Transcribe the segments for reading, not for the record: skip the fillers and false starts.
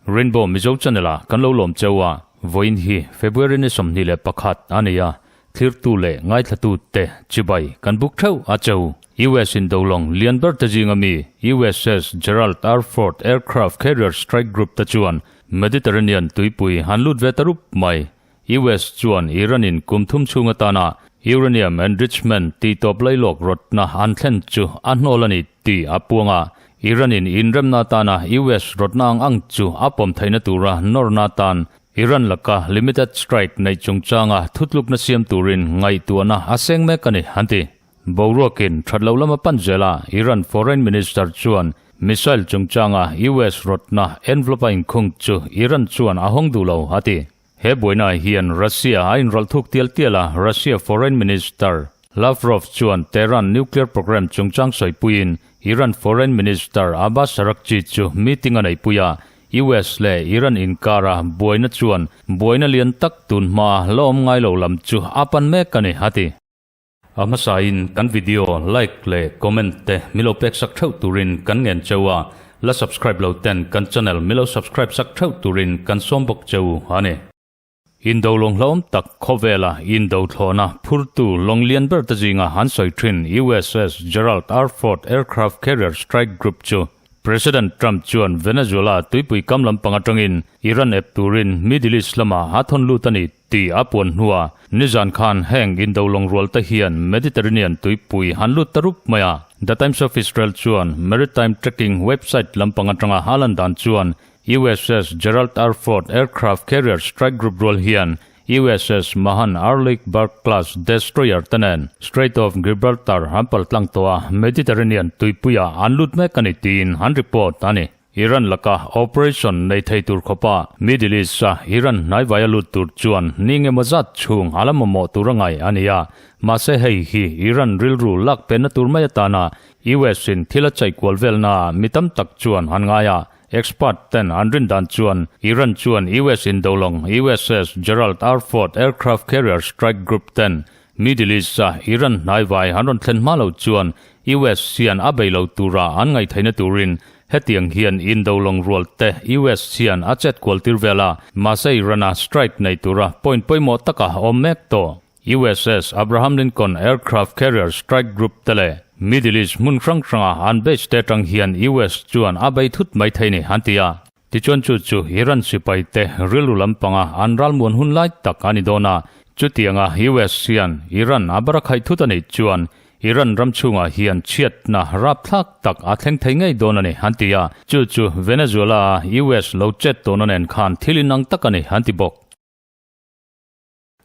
Rainbow Mizo Channel ah kan lo lawm cheu a, vawiin hi February ni 21 a ni a, thlirtu leh ngaithlatu te chibai kan buk theuh a cheu. US in dolawng lian ber te zinga mi USS Gerald R. Ford Aircraft Carrier Strike Group te chuan Mediterranean tuipui han lut ve ta rup mai. US chuan Iran in kum thum chhung atana uranium enrichment tih tawp lailawk rawtna an thlen chu a hnawl a ni tih a puang a. Iran in inremna atana US rawtna ang ang chu a pawm theihna tura nawrna atan Iran laka limited strike neih chungchanga thutlukna siam turin ngaihtuahna a seng mek a ni, an ti. Boruakin that lo lama pan zela Iran Foreign Minister chuan missile chungchanga US rawtna envelope a inkhung chu Iran chuan a hawng duh lo, a ti. He buainaah hian Russia a inrawlh thuk tial tial a, Russia Foreign Minister Lavrov chuan Tehran nuclear program chungchang sawipuiin Iran Foreign Minister Abbas Araghchi chu meeting a neihpui a, US leh Iran inkara buaina chuan buaina lian tak tun hmaa la awm ngai lo lam chu a pan mek a ni, a ti. A hmasain kan video like leh comment te milo pek sak theuh turin kan ngen cheu a, la subscribe lo ten kan channel milo subscribe sak theuh turin kan sawm bawk cheu a ni. Indo lawng hlauhawm tak khawvela Indo thlawhna phurtu lawng lian ber te zinga an sawi thin USS Gerald R. Ford Aircraft Carrier Strike Group chu President Trump chuan Venezuela tuipui kam lampang atangin Iran ep turin Middle East lamah a thawn lut a ni tih a puan hnuah nizan khan heng indo lawng rual te hian Mediterranean tuipui han lut ta rup mai a. The Times of Israel chuan maritime tracking website lampang atanga a lan dan chuan USS Gerald R. Ford aircraft carrier strike group rual hian USS Mahan Arleigh Burke class destroyer te nen Strait of Gibraltar an pal tlang tawh a, Mediterranean tuipuiah an lut mek a ni tiin an report a ni. Iran laka operation nei thei tur khawpa Middle East-a Iran hnaivai a lut tur chuan ni engemaw zat chhung a la mamawh tur a ngai a ni a, mahse hei hi Iran rilru lak penna tur mai atana US-in thil a chaihkual velnaah mi tam tak chuan an ngai a. Expert ten an rin dan chuan Iran chuan US indolawng USS Gerald R. Ford aircraft carrier strike group ten Middle East-a Iran hnaivai an rawn thlen hma lo chuan US hian a bei lo tura an ngaihtheihna turin hetiang hian indolawng rual te US hian a chet kual tir vel a, mahse Iran-a strike nei tura point pawimawh taka awm mek tawh. USS Abraham Lincoln Aircraft Carrier Strike Group te leh Middle East hmun hrang hranga an base te atang hian US chuan a bei thut mai thei ni an ti a. Tichuan chu chu Iran sipai te rilru lampanga an ralmuan hun lai tak a ni dawn a. Chutianga US hian Iran a barakhaih thut a nih chuan Iran ram chhungah hian chhiatna rapthlak tak a thleng thei ngei dawn a ni an ti a. Chu chu Venezuela-a US lo chet tawhna nen khan thil inang tak a ni an ti bawk.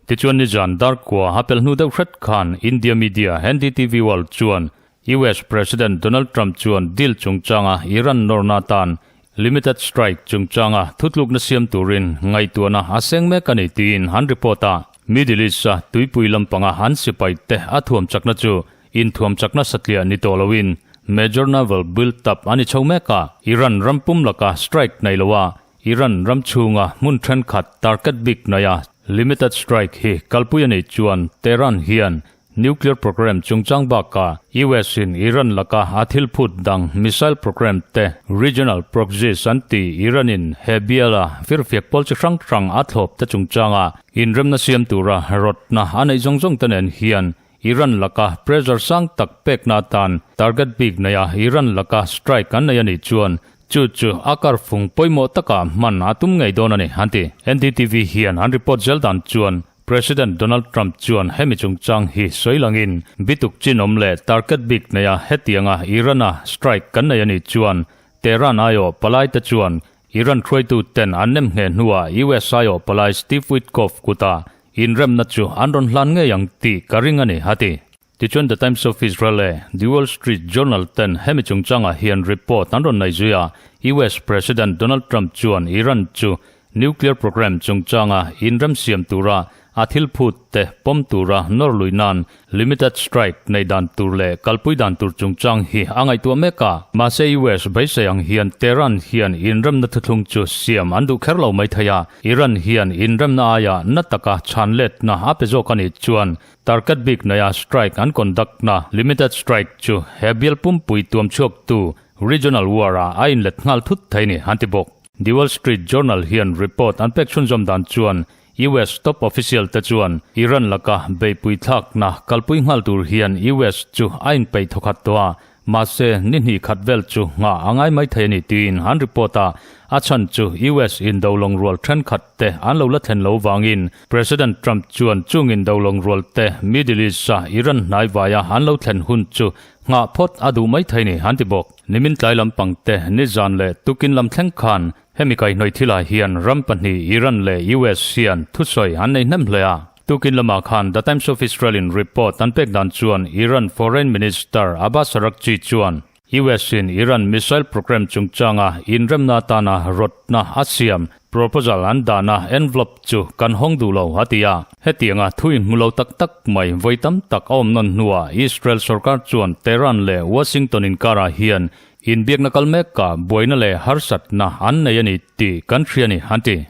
Tichuan nizan darkua a pel hnu deuh hret khan India media NDTV World chuan US President Donald Trump chuan deal chungchanga Iran nawrna atan limited strike chungchanga thutlukna siam turin ngaihtuahna a seng mek a ni tiin an report a. Middle East-a tuipui lampanga an sipai te a thuam chakna chu inthuam chakna satliah ni tawh loin major naval build-up a ni chho mek a, Iran ram pum laka strike nei loa Iran ram chhunga hmun thenkhat target bik naia limited strike hi kalpui a nih chuan Tehran hian nuclear program chungchang bakah US in Iran laka a thil phut dang missile program te regional proxies an ti Iran in he biala firfiak pawl chi hrang hrang a thlawp te chungchanga inremna siam tura rawtna a neih zawng zawng te nen hian Iran laka pressure sang tak pekna atan target bik neia Iran laka strike an nei a nih chuan Chu chu a kar fung pawimawh takah hman a tum ngei dawn a ni, an ti. NDTV hian an report zel dan chuan President Donald Trump chuan hemi chungchang hi sawi langin bituk chinawm leh target bik neia hetianga Iran-a strike kan nei a nih chuan Tehran aiawh palai te chuan Iran hruaitu ten an nem ngheh hnuah US aiawh palai Steve Witkoff kuta inremna chu an rawn hlan ngei ang tih ka ring a ni, a ti. Tichuan The Times of Israel leh The Wall Street Journal ten hemi chungchangah hian report an rawn nei zui a, US President Donald Trump chuan Iran chu nuclear program chungchanga inremsiam tura a thil phut te pawm tura nawr lui nan limited strike nei dan tur leh kalpui dan tur chungchang hi a ngaihtuah mek a. Mahse US beisei ang hian Tehran hian inremna thuthlung chu siam an duh kher lo mai thei a, Iran hian inremna aia na taka chhan letna a pe zawk a nih chuan target bik neia strike an conduct na limited strike chu he bial pumpui tuam chhuaktu regional war ah a inlet nghal thut thei ni an ti bawk. The Wall Street Journal hian report an pek chhunzawm dan chuan US top official te chuan Iran laka beihpui thlakna kalpui nghal tur hian US chu a inpeih thawkhat tawh a, mahse ni hnih khat vel chu nghah a ngai mai thei a ni tiin an report a, a chhan chu US indo lawngrual thenkhat te an lo la thlen lo vangin President Trump chuan chung indo lawngrual te Middle East-a Iran hnaivaia an lo thlen hun chu nghah phawt a duh mai thei ni an ti bawk. Nimin tlai lampang te nizan leh tukin lam thleng khan Hemi kaihhnawih thilah hian ram pahnih Iran leh US hian thusawi an nei hnem hle a. Tukin lamah khan The Times of Israel in report an pek dan chuan Iran Foreign Minister Abbas Araghchi chuan US in Iran missile program chungchanga inremna atana rawtna a siam proposal an dahna envelope chu kan hawng duh lo a ti a. Hetianga thu inhmu lo tak tak mai vawi tam tak a awm nawn hnuah Israel sorkar chuan Tehran leh Washington inkarah hian Inbiakna kal mekah buaina leh harsatna an nei a ni tih kan hria a ni, an ti.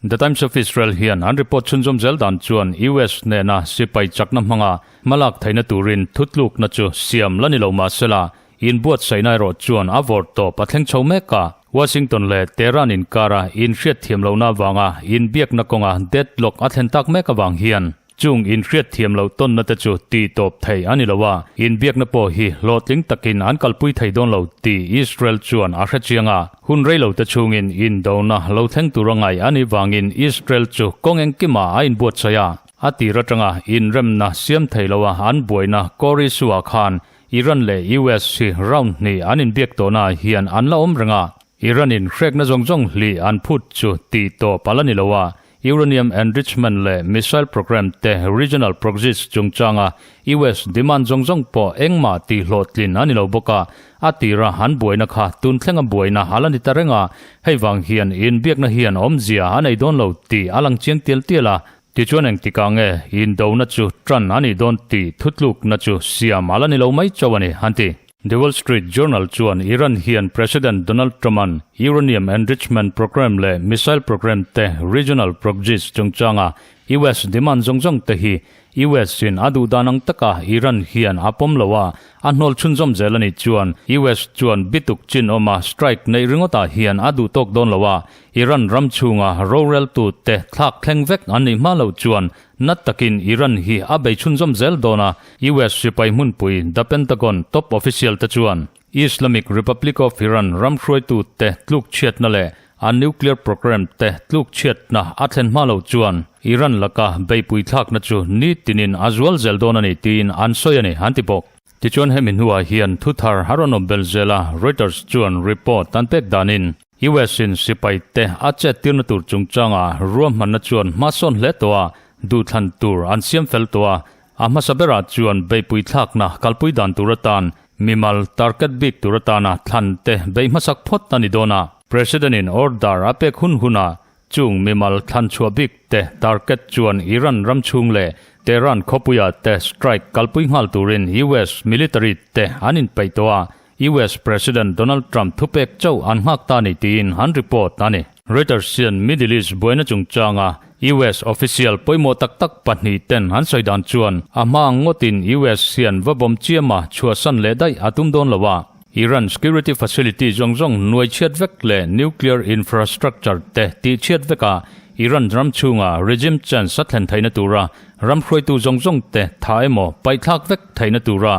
The Times of Israel hian an report chhunzawm zel dan chuan US hnena sipai chakna hmanga hmalak theihna turin thutlukna chu siam la ni lo mah sela, inbuatsaihna erawh chuan a vawrh tawp a thleng chho mek a. Washington leh Tehran inkara inhriatthiam lohna avanga inbiakna kawnga deadlock a thlen tak mek avang hian Chung inhriat thiam loh tawnna te chu tih tawp thei a ni lo a, inbiakna pawh hi hlawhtling takin an kalpui thei dawn lo tih Israel chuan a hre chiang a. Hun rei lo te chhungin indona lo thleng tur a ngaih a nih vangin Israel chu kawng engkimah a inbuatsaih a. A tir atanga inremna siam thei loa an buaina Kori Sua khan Iran leh US hi round hnih an inbiak tawhnaah hian an la awm reng a. Iran-in hrekna zawng zawng hlih an phut chu tih tawp a la ni lo a, Uranium enrichment leh missile program te regional proxies chungchanga US demand zawng zawng pawh engmah tih hlawhtlin a ni lo bawk a, a tira an buaina kha tun thlenga buaina a la ni ta reng a, hei vang hian inbiakna hian awmzia a nei dawn lo tih a lang chiang tial tial a, tichuan engtikah nge indona chu tan a nih dawn tih thutlukna chu siam a la ni lo mai chauh a ni, an ti. The Wall Street Journal chuan Iran hian President Donald Trump-a'n uranium enrichment program leh missile program te regional proxies chungchanga US demand zawng zawng te hi US in a duh dan ang taka Iran hian a pawm lo a, a hnawl chhunzawm zel a nih chuan US chuan bituk chin awma strike neih ringawtah hian a duh tawk dawn lo a, Iran ram chhunga roreltu te thlak thleng vek an nih hma loh chuan Nat takin Iran hi a bei chhunzawm zel dawn a, US sipai hmunpui The Pentagon top official te chuan Islamic Republic of Iran ram hruaitute tluk chhiatna leh a nuclear program te tluk chhiatna a thlen hma lo chuan Iran laka beipui thlakna chu nitinin a zual zel dawn a ni tiin an sawi a ni, an ti bawk. Tichuan hemi hnuah hian thuthar a rawn awm bel zel a, Reuters chuan report an pek danin US in sipai te a chet tirna tur chungchanga ruahmanna chuan hmasawn hle tawh a, duhthlan tur an siam fel tawh a, a hmasa berah chuan beihpui thlakna kalpui dan tur atan mimal target bik tur atana thlan te beih hmasak phawt a ni dawn a. President in order a pek hun hunah chung mimal thlan chhuah bik te target chuan Iran ram chhung leh Tehran khawpuiah te strike kalpui nghal turin US military te an inpeih tawh a, US President Donald Trump thupek chauh an nghak ta ni tiin an report a ni. Reuters hian Middle East buaina chungchanga US official pawimawh tak tak pahnih ten an sawi dan chuan a hma ang ngawtin US hian va bawm chiama chhuahsan leh daih a tum dawn lo a, Iran security facility zawng zawng nuai chhiat vek leh nuclear infrastructure te tih chhiat veka Iran ram chhunga regime change a thlen theihna tura ram hruaitu zawng zawng te tha emaw paihthlak vek theihna tura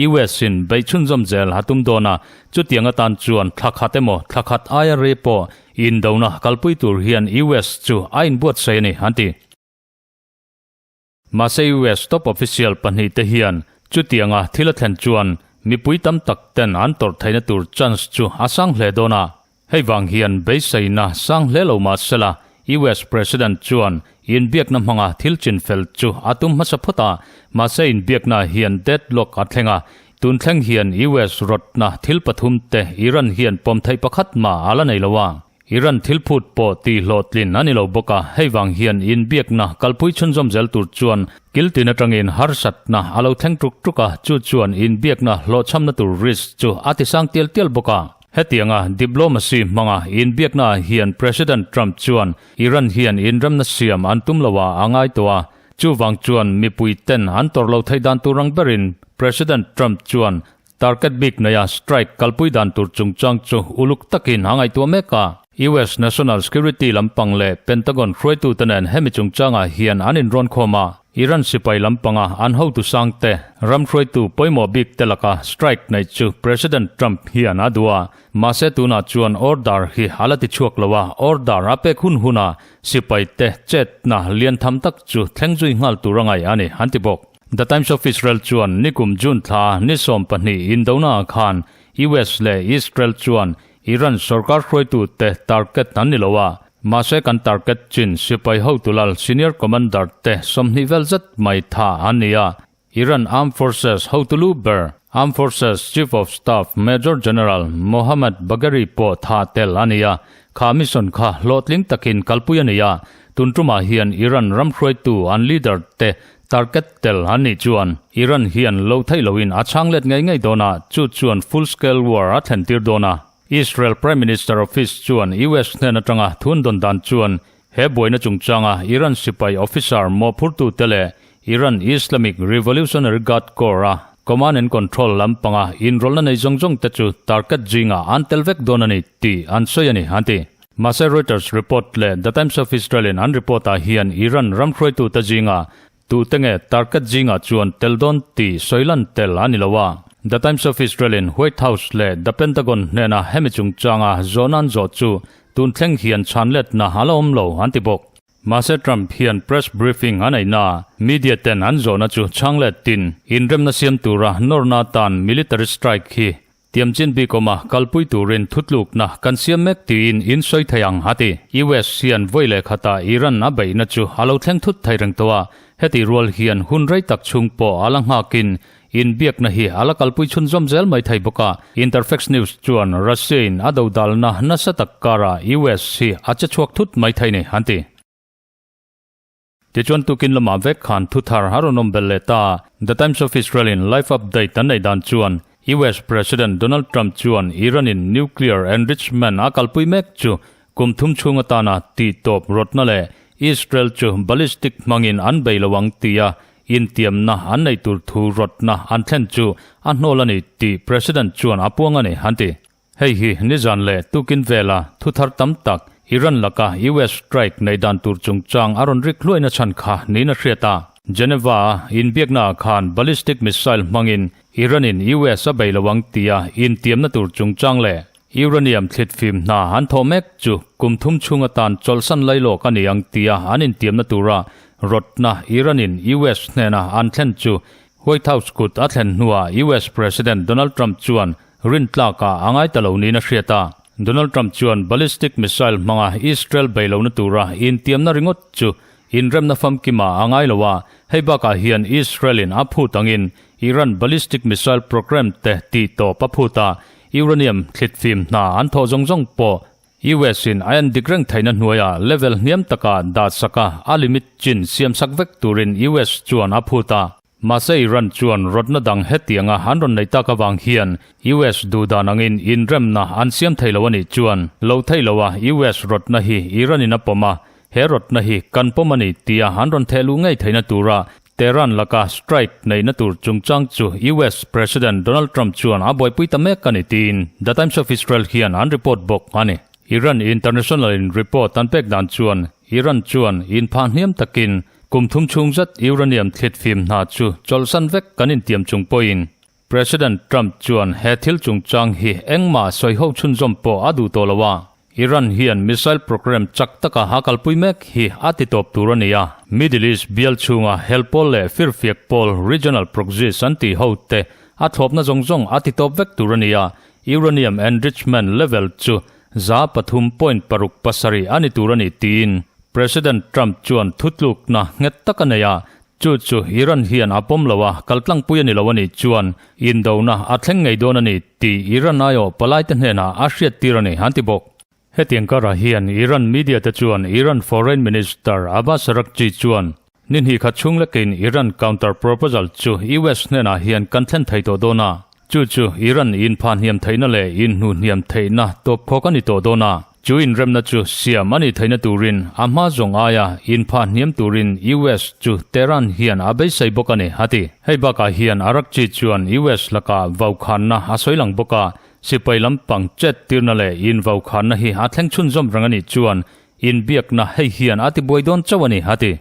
US in beih chhunzawm zel a tum dawn a, chutiang atan chuan thla khat emaw thla khat aia rei pawh indona kalpui tur hian US chu a inbuatsaih a ni, an ti. Mahse US top official pahnih te hian chutianga thil a thlen chuan mipui tam tak ten an tawrh theihna tur chance chu a sang hle dawn a, Hei vang hian beiseina sang hle lo mah sela, US President chuan inbiakna hmanga thil chinfel chu a tum hmasa phawt a, mahse inbiakna hian deadlock a thleng a, tun thleng hian US rawtna thil pathum te Iran hian pawm theih pakhat mah a la nei lo a. Iran thil phut pawh tih hlawhtlin a ni lo bawk a, hei vang hian inbiakna kalpui chhunzawm zel tur chuan kiltin atangin harsatna a lo thleng tuk tuk a, chu chuan inbiakna hlawhchhamna tur risk chu a tisang tial tial bawk a. Hetianga diplomacy hmanga inbiaknaah hian President Trump chuan Iran hian inremna siam an tum lo a a ngai tawh a, chuvang chuan mipui ten an tawrh lo theih dan tur ang berin President Trump chuan Target bik neia strike kalpui dan tur chungchang chu uluk takin a ngaihtuah mek a. US National Security lampang leh Pentagon hruaitute nen hemi chungchangah hian an inrawn khawm a. Iran sipai lampanga an hotu sangte, ram hruaitu pawimawh bik te laka strike neih chu President Trump hian a duh a. Mahse tunah chuan order hi a la ti chhuak lo a, order a pek hun huna sipai te chetna lian tham tak chu thleng zui nghal tur a ngaih a ni, an ti bawk. The Times of Israel chuan nikum June thla ni 12 indona khan US leh Israel chuan Iran sorkar hruaitute target an ni lo a, mahse kan target chin sipai hotu lal senior commander te 20 vel zet mai tha an ni a. Iran Armed Forces hotu lu ber Armed Forces Chief of Staff Major General Mohammad Bagheri pawh tha tel a ni a, kha mission kha hlawhtling takin kalpui a ni a, tun tumah hian Iran ram hruaitu an leader te Target tel an nih chuan Iran hian lo theih loin a chhang let ngei ngei dawn a, chu chuan full scale war a thlen tir dawn a. Israel Prime Minister Office chuan US hnen atanga thun dawn dan chuan he buaina chungchanga Iran sipai officer mawhphurtute leh Iran Islamic Revolutionary Guard Corps a command and control lampanga inrawlhna nei zawng zawng te chu target zingah an tel vek dawn a ni tih an sawi a ni, an ti. Mahse Reuters report leh The Times of Israel in an report ah hian Iran ram hruaitute zinga tute nge target zingah chuan tel dawn tih sawi lan tel a ni lo a. The Times of Israel in White House leh The Pentagon hnena hemi chungchanga zawhna an zawh chu tun thleng hian chhan letna a la awm lo an ti bawk. Mahse Trump hian press briefing a neihna media ten an zawhna chu chhang letin inremna siam tura nawrna atan military strike hi Tiamchin bik awma kalpui turin thutlukna kan siam mek tiin in sawi thei ang, a ti. US hian vawi leh khatah Iran a beihna chu a lo thleng thut thei reng tawh a, heti rual hian hun rei tak chhung pawh a la nghakin inbiakna hi a la kalpui chhunzawm zel mai thei bawk a. Interfax News chuan Russia-in a dodalna nasa tak karah US hi a che chhuak thut mai thei ni, an ti. Tichuan tukin lamah vek khan thuthar a rawn awm belh leh ta. The Times of Israel in live update an neih dan chuan US President Donald Trump chuan Iran in nuclear enrichment a kalpui mek chu kum thum chhung atana tih tawp rawtna leh Israel chu ballistic hmangin an bei lo ang tia intiamna an neih tur thu rawtna an thlen chu a hnawl a ni tih President chuan a puang a ni, an ti. Hei hi nizan leh tukin vela thuthar tam tak Iran laka US strike neih dan tur chungchang a rawn rik hluaina chhan kha niin a hriat a. Geneva-a inbiaknaah khan ballistic missile hmangin Iran-in US a bei lo ang tia intiamna tur chungchang leh uranium thlitfim hna an thawh mek chu kum thum chhung atan chawlhsan lailawk a ni ang tia an intiamna tura rawtna Iran-in US hnena an thlen chu White House kut a thlen hnuah US President Donald Trump chuan Rintlakah a ngai ta lo niin a hriat a. Donald Trump chuan ballistic missile hmanga Israel bei lohna tura intiamna ringawt chu inremna famkimah a ngai lo a, hei bakah hian Israel-in a phut angin Iran ballistic missile program te tih tawp a phut a, uranium thlitfim hna an thawh zawng zawng pawh US-in a en dik reng theihna hnuaiah level hniam taka dah saka a limit chin siamsak vek turin US chuan a phut a. Mahse Iran chuan rawtna dang hetianga an rawn nei tak avang hian US duhdan angin inremna an siam thei lo a nih chuan lo thei lo a US rawtna hi Iran in a pawm a, he rawtna hi kan pawm a ni tia an rawn theh luh ngei theihna tura Tehran laka strike neihna tur chungchang chu US President Donald Trump chuan a buaipui ta mek a ni tiin The Times of Israel hian an report bawk a ni. Iran International in report an pek dan chuan Iran chuan inphah hniam takin Kum thum chhung zet uranium thlitfim hna chu chawlhsan vek kan intiam chung pawhin President Trump chuan he thil chungchang hi engmah sawi ho chhunzawm pawh a duh tawh lo a, Iran hian missile program chak taka a kalpui mek hi a ti tawp tur a ni a. Middle East bial chhunga hel pawl leh firfiak pawl regional proxies an tih ho te a thlawpna zawng zawng a ti tawp vek tur a ni a, uranium enrichment level chu 3.67 a ni tur a ni tiin President Trump chuan thutlukna nghet tak a nei a, chu chu Iran hian a pawm lo a, kaltlangpui a ni lo a nih chuan indona a thleng ngei dawn a ni tih Iran aiawh palaite hnenah a hriattir a ni, an ti bawk. Hetiang karah hian Iran media te chuan Iran Foreign Minister Abbas Araghchi chuan ni hnih khat chhung lekin Iran counter proposal chu US hnenah hian kan thlen thei tawh dawn a, chu chu Iran inpha hniam theihna leh inhnu hniam theihna tawp khawk a ni tawh dawn a, chu inremna chu siam a nih theihna turin a hma zawng aia inpha hniam turin US chu Tehran hian a beisei bawk a ni, a ti. Hei bakah hian Araghchi chuan US lakah vaukhanna a sawi lang bawk a, Sipai lampang chet tirna leh invaukhanna hi a thleng chhunzawm reng a nih chuan inbiakna hei hian a tibuai dawn chauh a ni, a ti.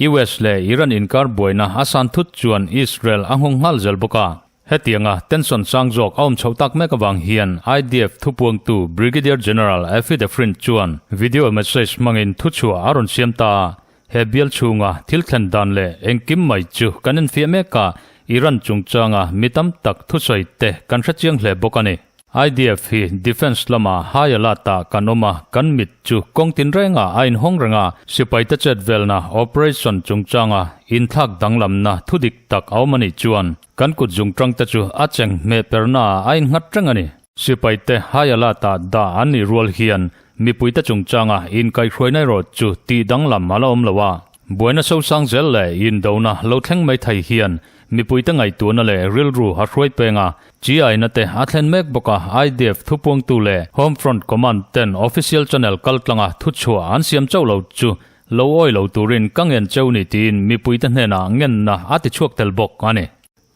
US leh Iran inkar buaina a san thut chuan Israel a nghawng nghal zel bawk a. Hetianga tension sang zawk a awm chhoh tak mek avang hian IDF thupuangtu Brigadier General Effie Defrin chuan video message hmangin thuchhuah a rawn siam ta a. He bial chhunga thil thlen dan leh engkim mai chu kan enfiah mek a, Iran chungchanga mi tam tak thusawi te kan hre chiang hle bawk a ni. IDF hi defence lama high alert ah kan awm a, kan mit chu kawng tin rengah a inhawng reng a, sipaite chet velna operation chungchanga inthlak danglamna thu dik tak a awm a nih chuan kan kut zungtang te chu a cheng hmeh perna ah a innghat reng a ni. Sipaite high alert ah dah an nih rual hian Mipuite chungchanga inkaihhruaina erawh chu tih danglam a la awm lo a, buaina sosang zel leh indona lo thleng mai thei hian mipuite ngaihtuahna leh rilru a hruai peng a, chi-aina te a thlen mek bawk a, IDF thupuangtu leh Home Front Command ten official channel kaltlanga thuchhuah an siam chauh lo chu lo awi lo turin ka ngen cheu ni tiin mipuite hnenah ngenna a tichhuak tel bawk a ni.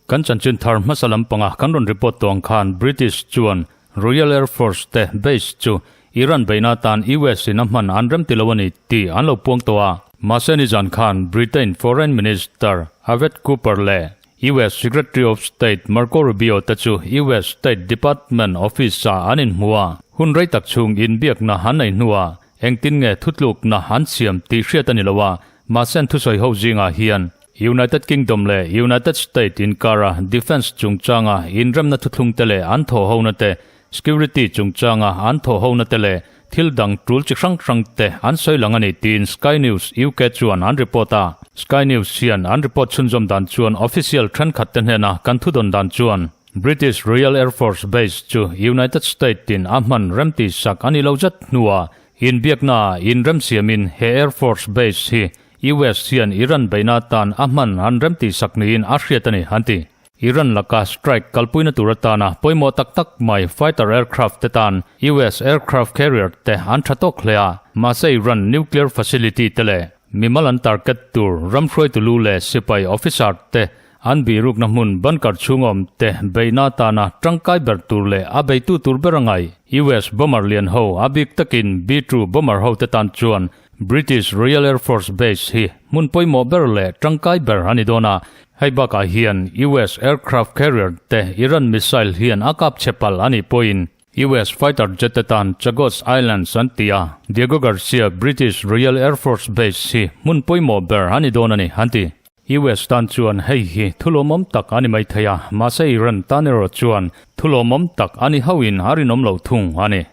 Kan chanchin thar hmasa lampanga kan rawn report tawh ang khan British chuan Royal Air Force te base chu Iran beihna atan US in a hman an remti lo a ni tih an lo puang tawh a. Mahse nizan khan Britain Foreign Minister Yvette Cooper leh US Secretary of State Marco Rubio te chu US State Department office ah an inhmu a. Hun rei tak chhung inbiakna an nei hnuah engtin nge thutlukna an siam tih hriat a ni lo a, mahse an thusawi ho zingah hian United Kingdom leh United State inkara defence chungchanga inremna thuthlung te leh an thawhhona te, security chungchanga an thawhhona te leh thil dang tul chi hrang hrang te an sawi lang a ni tiin Sky News UK chuan an report a. Sky News hian an report chhunzawm dan chuan official thenkhat te hnena kan thudawn dan chuan British Royal Air Force Base chu United State in a hman remti sak a ni lo zet hnuah inbiaknaah inremsiamin he Air Force Base hi US hian Iran beihna atan a hman an remtih sak niin a hriat a ni, an ti. Iran laka strike kalpuina tur atana pawimawh tak tak mai fighter aircraft te tan US aircraft carrier te an tha tawk hle a, mahse Iran nuclear facility te leh mimal an target tur ram hruaitu lu leh sipai officer te an bihrukna hmun bunker chhung awm te beihna atana tangkai ber tur leh a beitu tur ber a ngai. US bomber lian ho a bik takin B-2 bomber ho te tan chuan British Royal Air Force Base hi hmun pawimawh ber leh tangkai ber a ni dawn a, hei bakah hian US aircraft carrier te Iran missile hian a kap chhe palh a nih pawhin US fighter jet te tan Chagos Islands an ti a, Diego Garcia British Royal Air Force Base hi hmun pawimawh ber a ni dawn a ni, an ti. US tan chuan hei hi thulawmawm tak a ni mai thei a, mahse Iran tan erawh chuan thulawmawm tak a ni hauhin a rinawm loh thung a ni.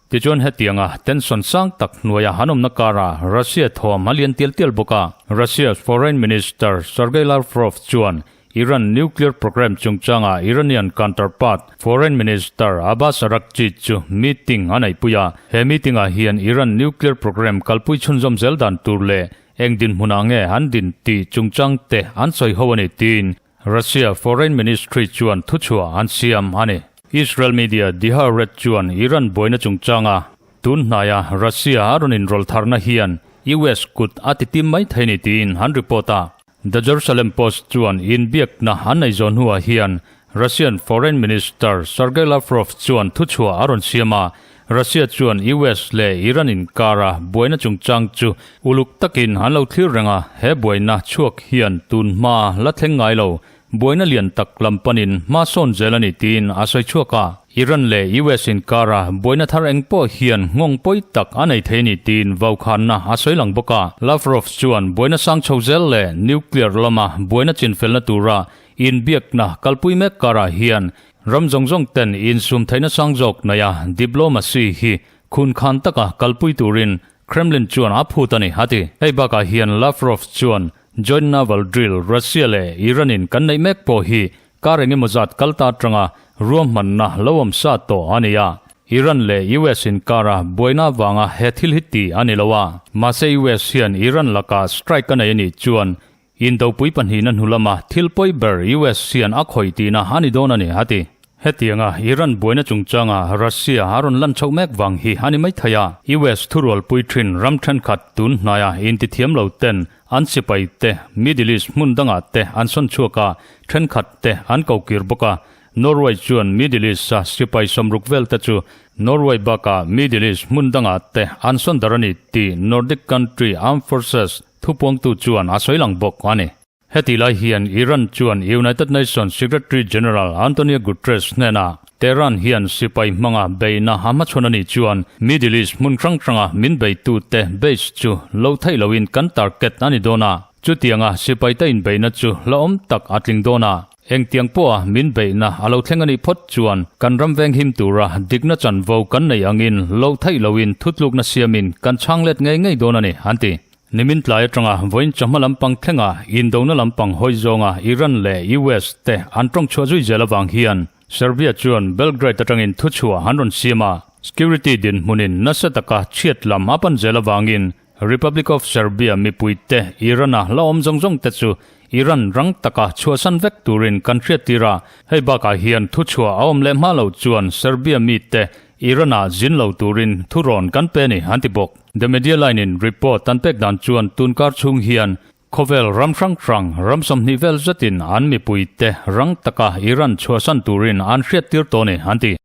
Tichuan hetianga tension sang tak hnuaia han awmna karah Russia thawm a lian tial tial bawk a. Russia's Foreign Minister Sergei Lavrov chuan Iran nuclear program chungchanga Iranian counterpart Foreign Minister Abbas Araghchi chu meeting a neihpui a. He meeting-ah hian Iran nuclear program kalpui chhunzawm zel dan tur leh eng dinhmunah nge an din tih chungchang te an sawi ho a ni tiin Russia Foreign Ministry chuan thuchhuah an siam a ni. Israel media The Haaretz chuan Iran buaina chungchanga tun hnaia Russia a rawn inrawlh tharna hian US kut a ti tim mai thei ni tiin an report a. The Jerusalem Post chuan inbiakna an nei zawh hnuah hian Russian Foreign Minister Sergei Lavrov chuan thuchhuah a rawn siam a, Russia chuan US leh Iran inkara buaina chungchang chu uluk takin an lo thlir reng a, he buaina chhuak hian tun hma la thleng ngai lo, buaina lian tak lam panin hma sawn zel a ni tiin a sawi chhuak a. Iran leh US inkara buaina thar eng pawh hian nghawng pawi tak a nei thei a ni tiin vaukhanna a sawi lang bawk a. Lavrov chuan buaina sang chho zel leh nuclear lama buaina chinfelna tura inbiakna kalpui mek karah hian Ram zawng zawng ten insum theihna sang zawk nei a, diplomacy hi khun khan taka kalpui turin Kremlin chuan a phut a ni, a ti. Hei bakah hian Lavrov chuan Joint Naval Drill Russia leh Iran in kan neih mek pawh hi kar engemaw zat kal ta atanga Ruahmanna lo awm sa tawh a ni a, Iran leh US inkara buaina avanga he thil hi ti a ni lo a. Mahse US hian Iran lakah strike a nei a nih chuan Indopui pahnihna hnu lama thil pawi ber US hian a khawih tihna a ni dawn a ni, a ti. Hetianga Iran buaina chungchanga Russia a rawn lan chhoh mek vang hi a ni mai thei a. US thurualpui thin ram thenkhat tun hnaia intithiam lo ten an sipai te Middle East hmun dangah te an sawn chhuak a, thenkhat te an kokir bawk a. Norway chuan Middle East-a sipai sawmruk vel te chu Norway bakah Middle East hmun dangah te an sawn dar a ni tih Nordic country armed forces Thupuangtu chuan a sawi lang bawk a ni. Heti lai hian Iran chuan United Nations Secretary General Antonio Guterres hnenah Tehran hian sipai hmanga beihna a hmachhawn a nih chuan Middle East hmun hrang hranga min beitute base chu lo theih loin kan target a ni dawn a, chutianga sipaite inbeihna chu hlauhawm tak a tling dawn a. Engtiang pawha min beihna a lo thleng a nih phawt chuan kan ram venghim tura dikna chanvo kan nei angin lo theih loin thutlukna siamin kan chhang let ngei ngei dawn a ni, an ti. Nimin tlai atanga vawiin chawhma lampang thlenga indona lampang hawi zawnga Iran leh US te an tawng chhuah zui zel avang hian Serbia chuan Belgrade atangin thuchhuah an rawn siam a, security dinhmunin nasa taka chhiat lam a pan zel avangin Republic of Serbia mipuite Iran-a la awm zawng zawng te chu Iran rang taka chhuahsan vek turin kan hriattir a, hei bakah hian thuchhuah a awm leh hma lo chuan Serbia mite Iran-ah zin lo turin thurawn kan pe a ni, an ti bawk. The Media Line-in report an pek dan chuan tunkar chhung hian khawvel ram hrang hrang ram 20 vel zetin an mipuite rang taka Iran chhuahsan turin an hriattir tawh a ni, an ti.